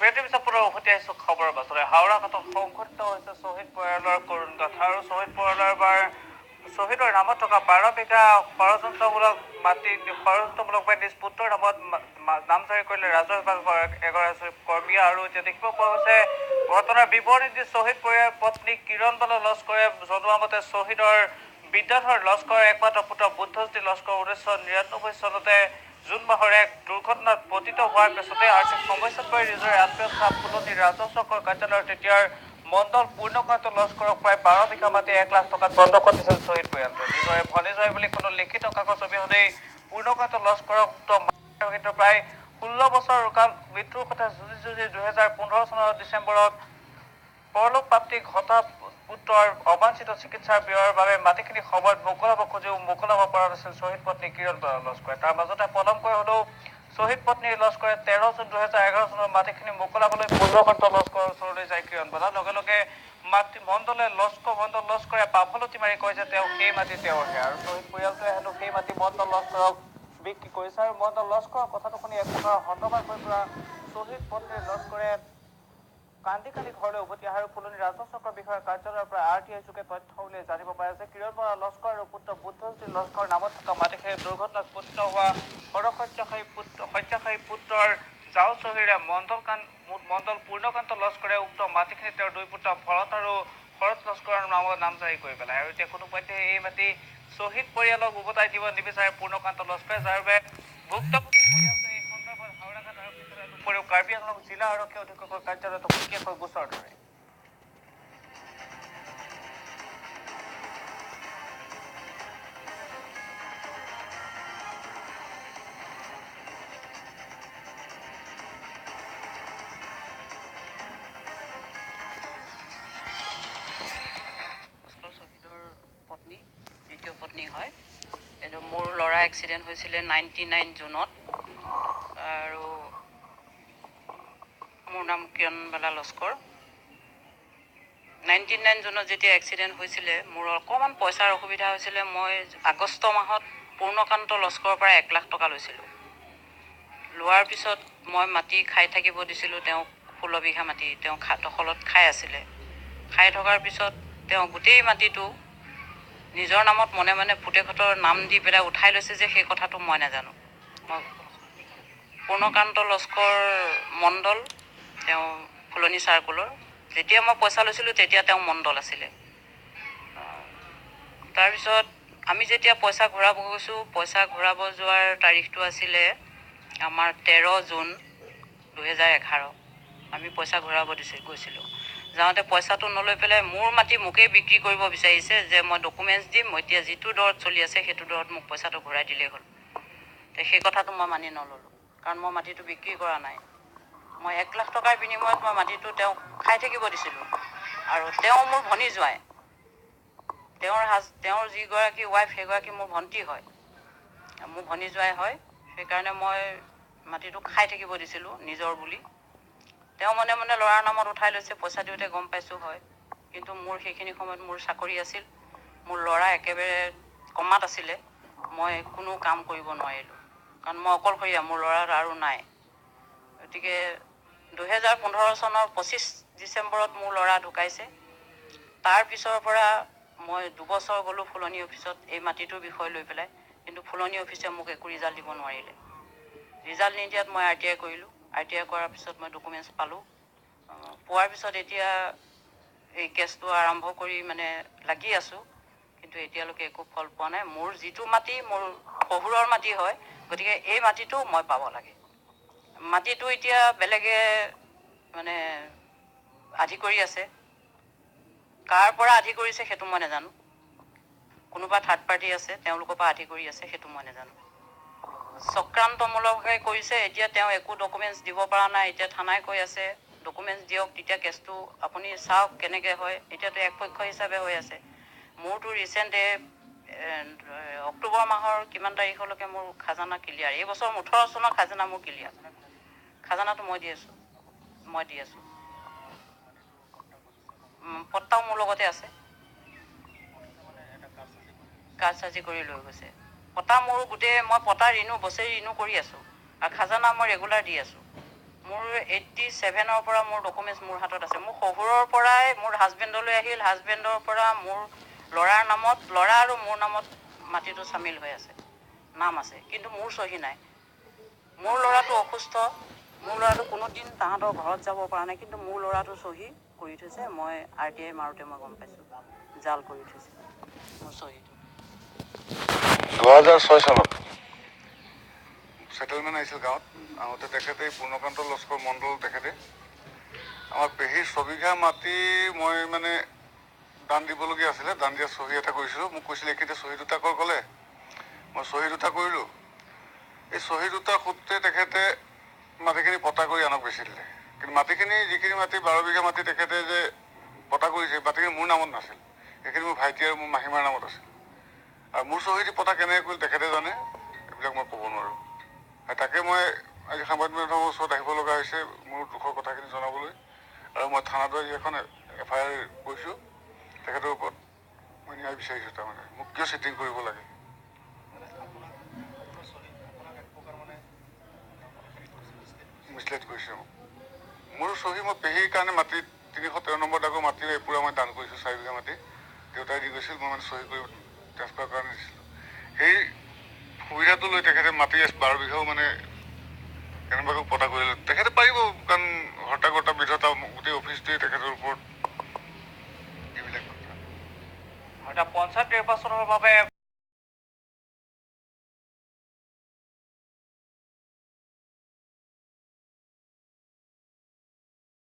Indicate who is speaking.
Speaker 1: বিৰতিৰ পিছত পুনৰ উভতি আহিছো খবৰৰ পাছলৈ। হাওৰাঘাটত সংঘটিত হৈছে শ্বহীদ পৰিয়ালৰ কৰুণ গাথা আৰু শ্বহীদ পৰিয়ালৰ বাৰ শ্বহীদৰ নামত থকা 12 বিঘা ষড়যন্ত্ৰমূলক মাটি ষড়যন্ত্ৰমূলকভাৱে নিজ পুত্ৰৰ নামত নামজাৰি কৰিলে ৰাজহ বিভাগৰ এগৰাকী কৰ্মীয়ে। আৰু এতিয়া দেখিব পোৱা গৈছে ঘটনাৰ বিৱৰণী দি শ্বহীদ পৰিয়ালৰ পত্নী কিৰণবালা লস্কৰে জনোৱা মতে শ্বহীদৰ বিদ্যাধৰ লস্কৰৰ একমাত্ৰ পুত্ৰ বুদ্ধজ্যোতি লস্কৰ 1999 চনতে জুন মাহৰ এক দুৰ্ঘটনাত পতিত হোৱাৰ পিছতে আৰ্থিক সমস্যাত পৰি নিজৰ আত্মীয় তথা ফুলনি ৰাজহ চক্ৰৰ কাৰ্যালয়ৰ তেতিয়াৰ মণ্ডল পূৰ্ণকান্ত লস্কৰক প্ৰায় 12 বিঘা মাটি 1 লাখ টকাত বন্ধকত দিছিল শ্বহীদ পৰিয়ালটোৱে। নিজৰে ভনী জোঁৱাই বুলি কোনো লিখিত কাগজ অবিহনেই পূৰ্ণকান্ত লস্কৰক উক্ত প্ৰায় 16 বছৰ কাল মৃত্যুৰ কথা যুঁজি যুঁজি 2015 চনৰ ডিচেম্বৰত পৰলোক প্ৰাপ্তি ঘটা পুত্ৰৰ অবাঞ্ছিত চিকিৎসাৰ ব্যয়ৰ বাবে মাটিখিনি সময়ত মোকলাব খুজিও মোকলাব পৰা নাছিল শ্বহীদ পত্নী কিৰণবালা লস্কৰে। তাৰ মাজতে পলমকৈ হ'লেও শ্বহীদ পত্নী লস্কৰে 13 জুন 2011 চনৰ মাটিখিনি মোকলাবলৈ পূৰ্ণকান্ত লস্কৰৰ ওচৰলৈ যায় কিৰণবালা। লগে লগে মাটি মণ্ডলে মণ্ডল লস্কৰে পাভলতি মাৰি কয় যে তেওঁ সেই মাটি তেওঁৰহে আৰু শ্বহীদ পৰিয়ালটোৱে হেনো সেই মাটি মণ্ডল লস্কৰক বিক্ৰী কৰিছে। আৰু মণ্ডল লস্কৰৰ কথাটো শুনি এক প্ৰকাৰ হতবাক হৈ পৰা শ্বহীদ পত্নী লস্কৰে কান্দি কান্দি ঘৰলৈ উভতি অহা আৰু ফুলনি ৰাজহ চক্ৰ বিষয়াৰ কাৰ্যালয়ৰ পৰা আৰ টি I যোগে তথ্য উলিয়াই জানিব পাৰে যে কিৰণবালা লস্কৰ আৰু পুত্ৰ বুদ্ধজ্যোতি লস্কৰ নামত থকা মাটিখিনি দুৰ্ঘটনাত পতিত হোৱা শয্যাশায়ী পুত্ৰৰ জাও চহীৰে মণ্ডল পূৰ্ণকান্ত লস্কৰে উক্ত মাটিখিনি তেওঁৰ দুই পুত্ৰ ভৰত আৰু শৰৎ লস্কৰৰ নামত নামজাৰি কৰি পেলায়। আৰু এতিয়া কোনোপধ্যে এই মাটি শ্বহীদ পৰিয়ালক উভতাই দিব নিবিচাৰে পূৰ্ণকান্ত লস্কৰে, যাৰ বাবে ভুক্তভোগী পৰিয়ালটোৱে এই সন্দৰ্ভত হাওৰাঘাট আৰক্ষী থানাৰ উপৰিও কাৰ্বি আংলং জিলা আৰক্ষী অধীক্ষকৰ কাৰ্যালয়ত সুকীয়াকৈ গোচৰ ধৰে।
Speaker 2: শ্বহীদৰ পত্নী, দ্বিতীয় পত্নী হয়। এইটো মোৰ ল'ৰা এক্সিডেণ্ট হৈছিলে 99 জুনত আৰু মোৰ নাম কিৰণবালা লস্কৰ। 99 জুনত যেতিয়া এক্সিডেণ্ট হৈছিলে মোৰ অকণমান পইচাৰ অসুবিধা হৈছিলে। মই আগষ্ট মাহত পূৰ্ণকান্ত লস্কৰৰ পৰা 1 লাখ টকা লৈছিলোঁ। লোৱাৰ পিছত মই মাটি খাই থাকিব দিছিলোঁ তেওঁক, 16 বিঘা মাটি তেওঁ দখলত খাই আছিলে। খাই থকাৰ পিছত তেওঁ গোটেই মাটিটো নিজৰ নামত মনে মনে পুতেকহঁতৰ নাম দি পেলাই উঠাই লৈছে যে সেই কথাটো মই নাজানো। মই পূৰ্ণকান্ত লস্কৰ মণ্ডল, তেওঁ ফুলনি চাৰ্কলৰ। যেতিয়া মই পইচা লৈছিলোঁ তেতিয়া তেওঁ মণ্ডল আছিলে। তাৰপিছত আমি যেতিয়া পইচা ঘূৰাব গৈছোঁ, পইচা ঘূৰাব যোৱাৰ তাৰিখটো আছিলে আমাৰ 13 জুন 2011। আমি পইচা ঘূৰাব গৈছিলোঁ। যাওঁতে পইচাটো নলৈ পেলাই মোৰ মাটি মোকেই বিক্ৰী কৰিব বিচাৰিছে যে মই ডকুমেণ্টছ দিম, মই এতিয়া যিটো দৰত চলি আছে সেইটো দৰত মোক পইচাটো ঘূৰাই দিলেই হ'ল। সেই কথাটো মই মানি নল'লোঁ, কাৰণ মই মাটিটো বিক্ৰী কৰা নাই। মই 1 লাখ টকাৰ বিনিময়ত মই মাটিটো তেওঁক খাই থাকিব দিছিলোঁ। আৰু তেওঁ মোৰ ভনী জোঁৱাই, তেওঁৰ যিগৰাকী ৱাইফ সেইগৰাকী মোৰ ভণ্টি হয়, মোৰ ভনী জোঁৱাই হয়। সেইকাৰণে মই মাটিটো খাই থাকিব দিছিলোঁ নিজৰ বুলি। তেওঁ মনে মনে ল'ৰাৰ নামত উঠাই লৈছে, পইচা দিওঁতে গম পাইছোঁ হয়। কিন্তু মোৰ সেইখিনি সময়ত মোৰ চাকৰি আছিল, মোৰ ল'ৰা একেবাৰে কমাত আছিলে, মই কোনো কাম কৰিব নোৱাৰিলোঁ, কাৰণ মই অকলশৰীয়া, মোৰ ল'ৰাৰ আৰু নাই। গতিকে 2015 চনৰ 25 ডিচেম্বৰত মোৰ ল'ৰা ঢুকাইছে। তাৰ পিছৰ পৰা মই 2 বছৰ গ'লোঁ ফুলনি অফিচত এই মাটিটোৰ বিষয় লৈ পেলাই, কিন্তু ফুলনি অফিচে মোক একো ৰিজাল্ট দিব নোৱাৰিলে। ৰিজাল্ট নিদিয়াত মই আৰ টি I কৰিলোঁ। আৰ টি I কৰাৰ পিছত মই ডকুমেণ্টছ পালোঁ। পোৱাৰ পিছত এতিয়া এই কেছটো আৰম্ভ কৰি মানে লাগি আছোঁ, কিন্তু এতিয়ালৈকে একো ফল পোৱা নাই। মোৰ যিটো মাটি মোৰ শহুৰৰ মাটি হয়, গতিকে এই মাটিটো মই পাব লাগে। মাটিটো এতিয়া বেলেগে মানে আধি কৰি আছে, কাৰ পৰা আধি কৰিছে সেইটো মই নাজানো। কোনোবা থাৰ্ড পাৰ্টি আছে, তেওঁলোকৰ পৰা আধি কৰি আছে, সেইটো মই নাজানো। চক্ৰান্তমূলকভাৱে কৰিছে। এতিয়া তেওঁ একো ডকুমেণ্টছ দিব পৰা নাই। এতিয়া থানাই কৈ আছে ডকুমেণ্টছ দিয়ক, তেতিয়া কেছটো আপুনি চাওক কেনেকৈ হয়। এতিয়াতো একপক্ষ হিচাপে হৈ আছে। মোৰতো ৰিচেণ্ট এই অক্টোবৰ মাহৰ কিমান তাৰিখলৈকে মোৰ খাজানা ক্লিয়াৰ। এই বছৰ 18 চনৰ খাজানা মোৰ ক্লিয়াৰ। খাজানাটো মই দি আছোঁ, পট্টাও মোৰ লগতে আছে। কাৰচাজি কৰি লৈ গৈছে পট্টা মোৰ গোটেই। মই পট্টা ৰিনিউ বছৰি ৰিনিউ কৰি আছোঁ আৰু খাজানা মই ৰেগুলাৰ দি আছোঁ। মোৰ 87ৰ পৰা মোৰ ডকুমেণ্টছ মোৰ হাতত আছে। মোৰ শহুৰৰ পৰাই মোৰ হাজবেণ্ডলৈ আহিল, হাজবেণ্ডৰ পৰা মোৰ ল'ৰাৰ নামত, ল'ৰা আৰু মোৰ নামত মাটিটো চামিল হৈ আছে, নাম আছে, কিন্তু মোৰ চহী নাই। মোৰ ল'ৰাটো অসুস্থ, মোৰ ল'ৰাটো কোনোদিন তাহাঁতৰ ঘৰত যাব পৰা নাই, কিন্তু মোৰ ল'ৰাটো চহী কৰি থৈছে। মই RTI মাৰোঁতে মই গম পাইছোঁ জাল কৰি থৈছে মোৰ চহীটো।
Speaker 3: 2006 চনত ছেটেলমেণ্ট আহিছিল গাঁৱত। আহোঁতে তেখেতে পূৰ্ণকান্ত লস্কৰ মণ্ডল, তেখেতে আমাৰ পেহীৰ 6 বিঘা মাটি মই মানে দান দিবলগীয়া আছিলে। দান দিয়া চহী এটা কৰিছিলোঁ। মোক কৈছিলে, এইখিনিতে চহী দুটা কৰ ক'লে, মই চহী দুটা কৰিলোঁ। এই চহী দুটা সূত্ৰে তেখেতে মাটিখিনি পতা কৰি আনক বেচি দিলে। কিন্তু মাটিখিনি, যিখিনি মাটি 12 বিঘা মাটি তেখেতে যে পতা কৰিছে, মাটিখিনি মোৰ নামত নাছিল। সেইখিনি মোৰ ভাইটি আৰু মোৰ মাহীমাৰ নামত আছিল। আৰু মোৰ চহী দি পতা কেনেকৈ কৰিল তেখেতে জানে, এইবিলাক মই ক'ব নোৱাৰোঁ। আৰু তাকে মই আজি সাংবাদিক মাধ্যমৰ ওচৰত আহিব লগা হৈছে মোৰ দুখৰ কথাখিনি জনাবলৈ। আৰু মই থানাতো আজি এখন FIR কৰিছোঁ তেখেতৰ ওপৰত। মই ন্যায় বিচাৰিছোঁ। তাৰমানে মোক কিয় চিটিং কৰিব লাগে?
Speaker 4: আপোনাৰ চহী আপোনাক এক প্ৰকাৰ মানে হেৰি কৰিছে, মিছলেড কৰিছে।
Speaker 3: মিছলেড কৰিছে মোক। মোৰ চহী, মই পেহীৰ কাৰণে মাটি 313 নম্বৰ দাগৰ মাটি এপুৰা মই দান কৰিছোঁ, 4 বিঘা মাটি দেউতাই দি গৈছিল। মই মানে চহী কৰি ট্ৰেন্সফাৰ কাৰণে দিছিলোঁ। সেই সুবিধাটো লৈ তেখেতে মাটি 12 বিঘাও মানে কেনেবাকৈ পতা কৰিলে। তেখেতে পাৰিব, কাৰণ হৰ্তা কৰ্তা বিধতা গোটেই অফিচটোৱে তেখেতৰ ওপৰত, এইবিলাক কথা।
Speaker 1: অৰ্থাৎ পঞ্চায়ত নিৰ্বাচনৰ বাবে